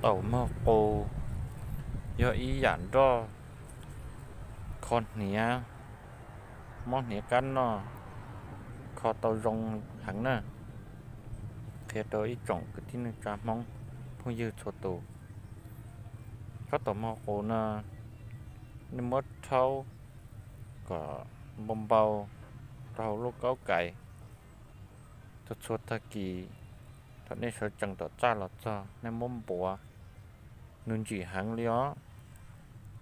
Taum mog qus yog ib yam nroj kho hniav, mob hniav kab noj, kho tau zoo heev na. Qhia rau ib tsoom kwv tij neej tsa Hmoob phooj ywg txhua tus, tsob taum mog qus no nej muab rhaub kom npau npau rau hauv lub kaub kais. Txhua txhua tag kis thaum nej sawv tsees tom txaj los txog nej muab npuav, nws ntsim heev li os.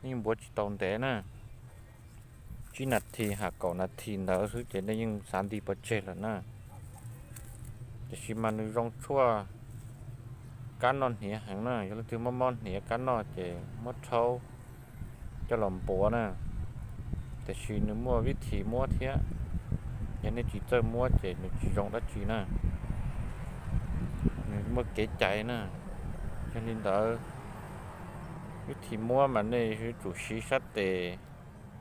Nej yeej npuav tsis tau ntev na, tsib nas this ham kaum nas this ntawd xwb ces nej yeej xav nti pov tseg lawm na. Tiam sis mas nws zoo tshuaj kab noj hniav heev na, yog leej twg mob mob hniav kab noj ces muab rhaub coj los npuav na. Tiam sis nws muaj vib thim muab thiab, yog nej tsis txawj muab ces nws tsis zoo dab tsi na, nws muaj kev cai na. Yog li ntawd, vib thim muab mas nej yuav tsum siv sab tes,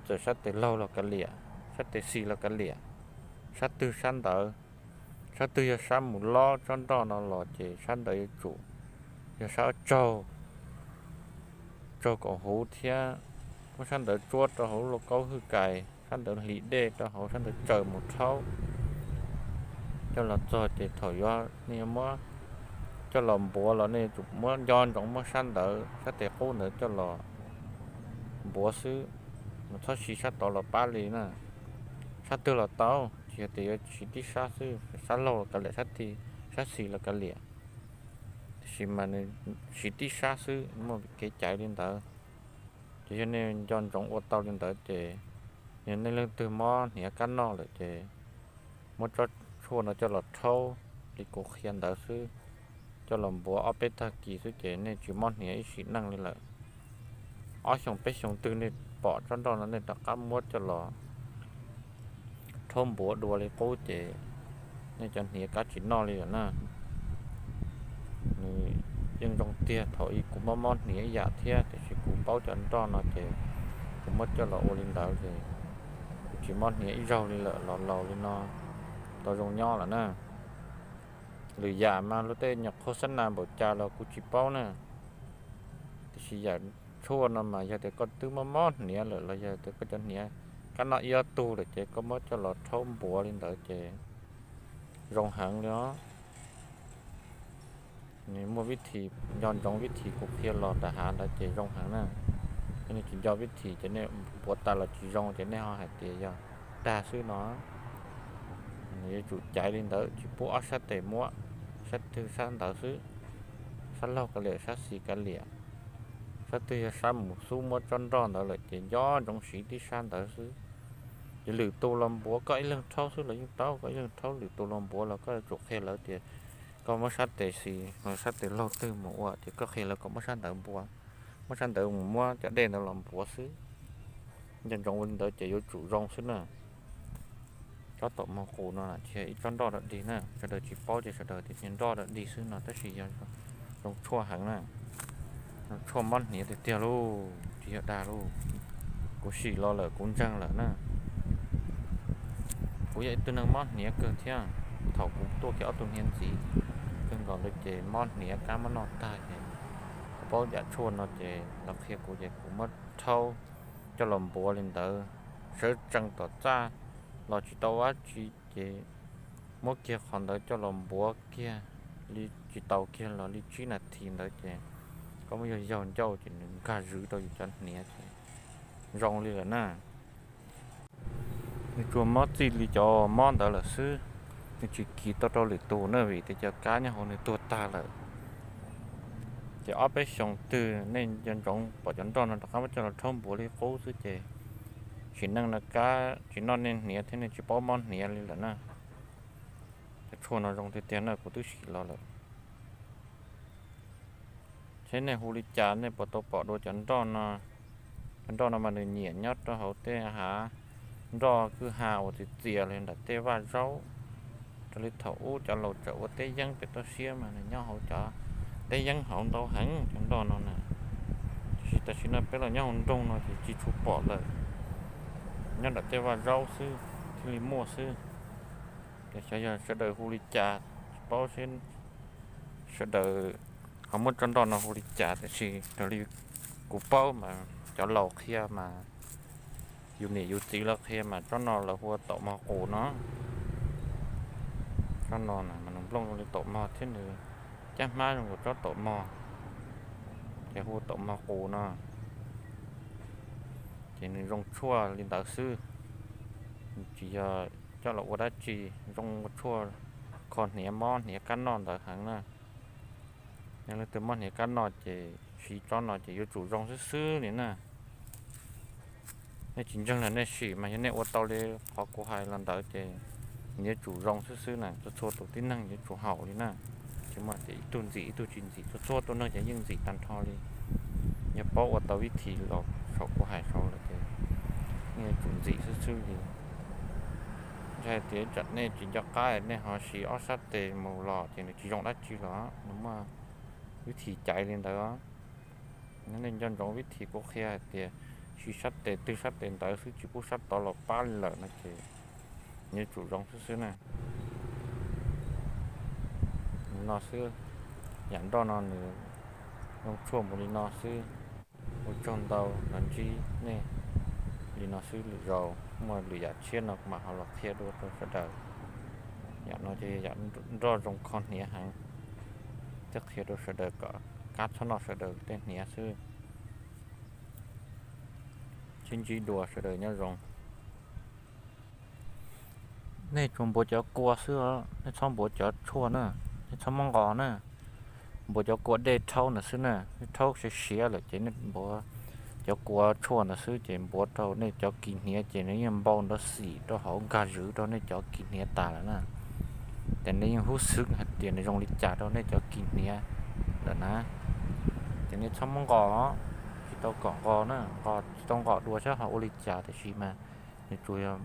txawm sab tes laug los kav liam, sab tes xis los kav liam, sab twg sab ntawd. Sab twg yog sab mus lob tsob nroj no los ces sab ntawd yuav tsum yog sab tsaug, tsaug kom huv thiab. Muab sab ntawd tsuab rau hauv lauj kaub hwj kais, sab ntawd hliv dej rau hauv, sab ntawd tsaws mus rhaub coj los txog ces thaum yuav nej yuav muab coj los npuav los nej yuav tsum muab nco ntsoov muab sab ntawd, sab tes qub ntawd coj los npuav xwb, mas txhob siv sab tod los pab li na. Sab twg los tau, tsis yog tias yuav siv tib sab xwb, sab laug los kav liam, sab thi, sab xis los kav liam, tiam sis mas nws siv tib sab xwb, muaj kev cai li ntawd. Ces yog nej nco ntsoov ua tau li ntawd ces yog nej leej twg mob hniav kab noj lawm ces muab tsob tshuaj no coj los rhaub li kuv qhia ntawd xwb, coj los npuav ob peb tag kis xwb ces nej tsis mob hniav ib sim neej li lawm. Ob xyoos peb xyoos twg nej pom tsob nroj no nej rov qab muab coj los rhaub npuav dua li qub ces nej cov hniav kab tsis noj li lawm na. Nws yeej zoo tiag, thaum ub kuv mob mob hniav ib yam thiab, tiam sis kuv paub cov nroj no ces kuv muab coj los ua li ntawd ces kuv tsis mob hniav ib zaug li lawm, los laus li no tau zoo nyob lawm na. Lwm yam mas luag tej nyuam qhuav xab nas npaum cas los kuv tsis paub na, tiam sis yam tshuaj no mas yog tias koj twb mob mob hniav lawm los yog tias koj cov hniav kab noj ib ob tug lawm ces koj muab coj los rhaub npuav li ntawd ces zoo heev li os. Nws muaj vib thim, nco ntsoov vib thim kuv qhia los nram hav ntawd ces zoo heev na. Yog nej tsis nco vib thim ces nej npuav tas los tsis zoo ces nej ho hais tias yog dag xwb no. Nws yuav tsum caiv li ntawd, tsis pub ob sab tes muab, sab twg sab ntawd xwb, sab laug kav liam, sab xis kav liam. Sab twg yog sab mus xub muab tsob nroj ntawd lawm ces nco ntsoov siv tib sab ntawd xwb. Ces lwm tus los npuav, koj ib leeg rhaub xwb los yeej tau, koj ib leeg rhaub, lwm tus los npuav los koj yuav tsum qhia lawv tias koj muab sab tes xis, sab tes laug twg mus ua ces koj qhia lawv kom muab sab ntawd npuav, muab sab ntawd mus muab cov dej ntawd los npuav xwb. Nco ntsoov ua li ntawd ces yuav tsum zoo xwb na. Tsob taum mog qus no tsis yog ib tsob nroj dog dig na, sawv daws tsis paub ces sawv daws tias nroj dog dig xwb no, tab sis yog zoo tshuaj heev na. Zoo tshuaj mob hniav tiag tiag lauj, tsis yog dag lauj. Kuv sim los lawm, kuv ntseeg lawm na. Kuv yog ib tug neeg mob hniav kawg thiab, thaum kuv tuaj kiag ob tug hniav ntxiv kawg nkaus ntawd ces mob hniav kab mob noj tag ces kuv paub yam tshuaj no ces los qhia kuv ces kuv muab rhaub coj los npuav li ntawd, sawv tsees tom txaj los tsis tau dab tsi ces muab kiag qhov ntawd coj los npuav kiag li tsis tau kiag los li tsib nas this ntawd ces koj muab yaug yaug ncauj ces nws nkag zwv rau yus cov hniav ces zoo li lawm na. Nws tsuas mob txij li cov mob ntawd lawm xwb, nws tsis kis tau rau lwm tus na, vim tias cov kab nyob hauv nws tuag tag lawm. Ces ob peb xyoos twg nej nco ntsoov pom cov nroj no rov qab muab coj los rhaub npuav li qub xwb ces sim neej no kab tsis noj nej hniav thiab nej tsis paub mob hniav li lawm na. Cov tshuaj no zoo tiag tiag na, kuv twb sim los lawm. Seb nej hu li cas, nej puas tau pom dua cov nroj no? Cov nroj no mas nws nyiam nyob rau hauv tej hav nroj kwj ha uas txias txias li nram tej vaj zaub. Raws li thaum ub cov laus tseem ua teb yeeb pem toj siab mas nws nyob hauv cov teb yeeb hauv ntau heev cov nroj no na. Tiam sis tam sim no peb los nyob hauv nroog no ces tsis tshua pom lawm. Nyob nram tej vaj zaub xwb thiaj li muaj xwb. Ces xyov yog sawv daws hu li cas, tsis paub seb sawv daws Ho muab tsob nroj no hu li cas, tiam sis raws li kuv paub mas cov laus qhia mas, yus niam yus txiv lawv qhia mas tsob no lawv hu ua taum mog qus no. Tsob no mas nws nplooj zoo li taum mog thiab nws caj hmab zoo nkaus tsob taum mog, ces hu ua taum mog qus no. Ces nws zoo tshuaj li ntawd xwb, tsis yog coj los ua dab tsi, zoo ua tshuaj kho hniav mob hniav kab noj ntawd heev na. Yog leej twg mob hniav kab noj ces siv tsob no ces yuav tsum zoo xwb xwb li na. Nej tsis ntseeg los nej sim mas yog nej ua tau li qhov kuv hais los ntawd ces nws yuav tsum zoo xwb xwb na, txhua txhua tus tib neeg yuav tsum haum li na. Tsis muaj tias ib tug ntxim ib tug tsis ntxim, txhua txhua tus neeg ces yeej ntxim tag nrho li. Yog paub ua tau vib thim los saum kuv hais saud lawm ces nej yuav tsum ntxim xwb xwb li. Yog hais tias tsam nej tsis nco qab nej ho siv ob sab tes mus los ces nws tsis zoo dab tsi los, nws muaj vib thim caiv li ntawd. Nej nco ntsoov vib thim kuv qhia hais tias siv sab tes twg sab tes ntawd xwb, tsis pub sab tod los pab li lawm no ces nws yuav tsum zoo xwb xwb na. Li no xwb, yam nroj no nws zoo tshuaj mus li no xwb. Ua tsaug ntau los ntsib nej li no xwb, lwm zaus muaj lwm yam tshiab no kuv mam ho los qhia dua rau sawv daws. Yam no ces yam nroj zoo kho hniav heev, thiab qhia rau sawv daws kom kab txhob noj sawv daws tej hniav xwb. Sib ntsib dua, sawv daws nyob zoo. Nej tsuas npuav cov kua xwb os, nej txhob npuav cov tshuaj na, nej txhob muab nqos na. Npuav cov kua dej rhaub ntawd xwb na, dej rhaub siav siav lawm ces nej npuav cov kua tshuaj ntawd xwb ces npuav rau nej cov kis hniav ces nws yeej npau nrov xim rau hauv nkag zwv rau nej cov kis hniav tas lawm na. Ces nej yeej hub xwb hais tias nws zoo li cas rau nej cov kis hniav lawm na. Ces nej txhob muab nqos, tsis tau kom nqos na, nqos tsis tau nqos dua saib ho ua li cas, tiam sis mas nws tsuas yog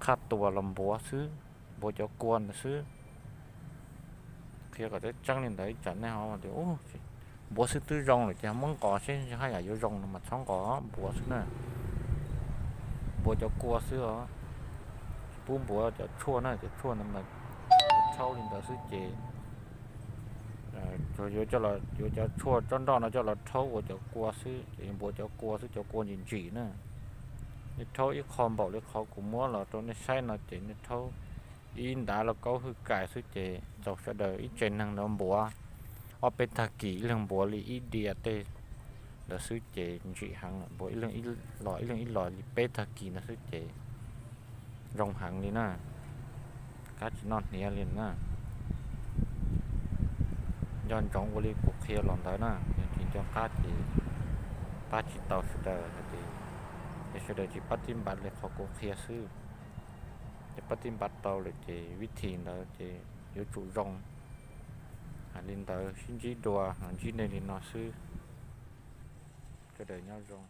qhaj tuas los npuav xwb, npuav cov kua ntawd xwb. Qhia kom tseeb tseeb li ntawd, ib tsam nej ho tias npuav xwb twb zoo lawm ces ho muab nqos seb haj yam yuav zoo no mas txhob nqos, npuav xwb na. Npuav cov kua xwb os, tsis pub npuav cov tshuaj na, cov tshuaj ntawd mas rhaub li ntawd xwb ces yuav cov, yuav cov tshuaj tsob nroj no coj los rhaub ua cov kua xwb ces npuav cov kua xwb, cov kua ntsim ntsim na. Nej rhaub ib qho npaum li qhov kuv muab los rau nej saib no ces nej rhaub ib ntav lauj kaub hwj kais xwb ces txaus sawv daws ib tsev neeg ntawd npuav ob peb tag kis, ib leeg npuav li ib diav tej ntawd xwb ces ntsim heev, npuav ib leeg ib los ib leeg ib los li peb tag kis ntawd xwb ces zoo heev li na, kab tsis noj hniav li na. Nco ntsoov ua li kuv qhia los ntawd na, yog tsis nco qab ces pab tsis tau sawv daws hais tias, ces sawv daws tsis pab tib npav li qhov kuv qhia xwb. Ces pab tib npav tau lawm ces vib thim ntawd ces yuav tsum zoo. Hais li ntawd, sib ntsib dua, ntsib nej li no xwb. Sawv daws nyob zoo.